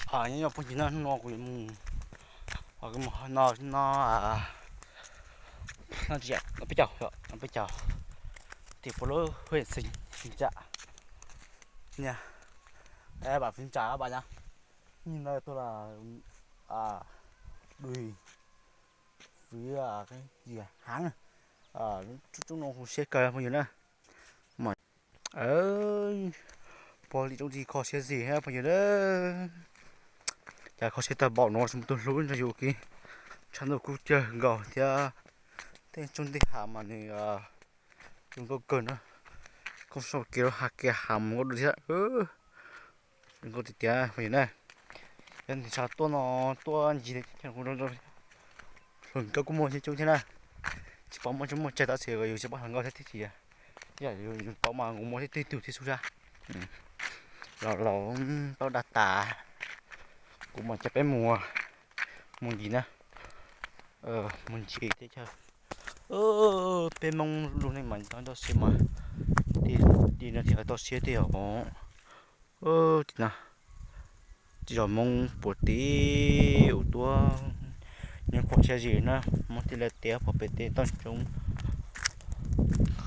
Nyob zoo phooj ywg na, hnub no kuv yuav mus, kuv mus no no no tsis yam no peb caug, no peb caug, tim puas lub hwj xeev Viv Tsam, niag, es bam Viv Tsam bam nyab, nyi no tuaj las dui fwv yig heev, tsoom no hu siab kawg phooj ywg na. Mas pog li tsoom tsis kho siab zim phooj ywg na. Cas kho siab tag npaum no tsis muaj tus hlub nrog yus ua ke, tshav ntuj kub cawg nkaus thiab, tej tsoog ntej hav mas nws zoo nkauj kawg na, koob saum kev lub hav kev hav mus nkauj dua thiab. Zoo nkauj tiag tiag phooj ywg na. Yog nws tshav tuaj no tuaj ncig hluas nkauj kuj muaj coob coob thiab na. Tsis paub muaj tsooj muaj cai tab sis yus tsis paub hluas nkauj thiab tib si, yam yus paub mas kuv muaj tib tug thiab xub sab. Los laus paub dag tas, kuv mas coj peb mus, mus ncig na, mus ncig teb chaws. Peb Hmoob lub neej mas ntau ntau siab mas, tim no thiaj tau siab tiag os. Tim no, zos Hmoob puag tim ub tuaj, nyob kho siab zim na, Hmoob tij laug tiab pog pem teb toj ntsoov,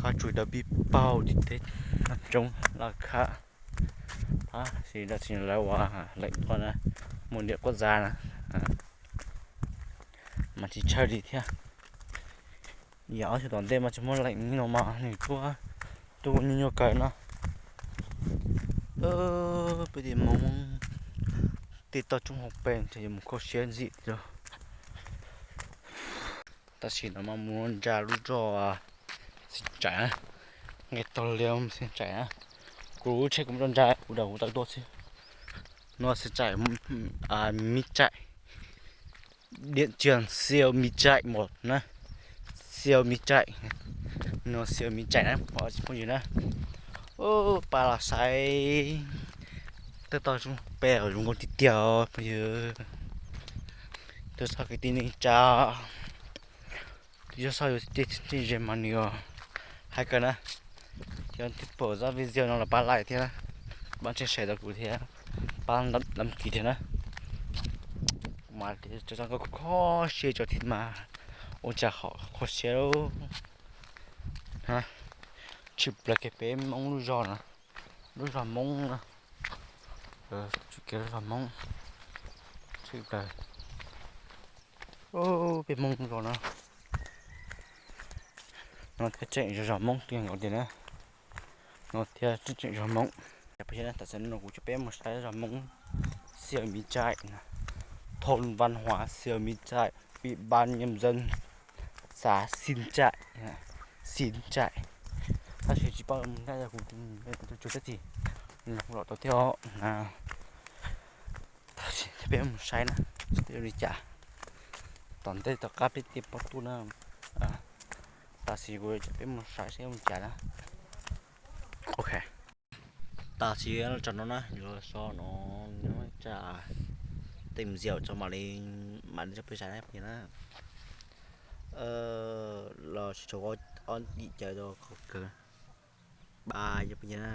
qab tsuas dawb pib paug tim teb toj ntsoov laj khab. Tab sis tam sim lawv ua leej tuaj na, mus ntiam quaj zas na, mas tsis tshawj li thiab. Yog ob xyoo tom ntej mas tsis muaj leej no mas nws tuaj, tuaj nyuaj nyuaj kawg no. Peb tim Hmoob tej toj roob hauv pes ntshe yuav mus kho siab ntxim tiag. Tam sim no mas mus ntsa lub zos Xeev Tsaim na, nqe taug lias Xeev Tsaim na. Kuv lub tsheb kuv muab tso ntsa kuv daus kuv tawm tuaj xwb. No Xeev Tsaim, Miv Tsaim, Diam Tsiag, Xiaus Miv Tsaim mas na, Xiaus Miv Tsaim, no Xiaus Miv Tsaim na phooj ywg na. Pab los saib tej toj roob pem zoo nkauj tiag tiag phooj ywg. Tuaj txog kwv tij neej tsa, tus yog saib yus tej txheeb ze mas nws hais kawg na. Yog tus pom zaj video no los pab like thiab, pab share rau kuv thiab, pab đăng ký thiab na. Mas tso kho siab tso thiab mas, ua cas ho kho siab. Tshwm plaws kiag peb Hmoob lub zos na, lub zos Hmoob na, tshwm kiag lub zos Hmoob, tshwm plaws peb Hmoob lub zos na. No thiaj tseem zos Hmoob tiag nkaus tiag na. No thiaj tseem zos Hmoob. Tam sim no kuv coj peb mus saib zos Hmoob, Xiaus Miv Tsaim, thôn văn hóa Xiaus Miv Tsaim, ủy ban nhân dân xã Xeev Tsaim, Xeev Tsaim. Tab sis tsis paub mus yog kuv tsuag tsuag tab sis los tau thiab. Tab sis peb mus saib na, li cas tom ntej tom qab peb thiaj paub tuaj na. Tam sim kuv coj peb mus saib seb mus cas na. Ok, tam sim los txog no na, yuav so no nyob tsam tej mus ziaum tso mam li, mam li coj peb saib na. Los tsis tshua ob yim caum rau qhov kawg, pab yog peb nyiam na.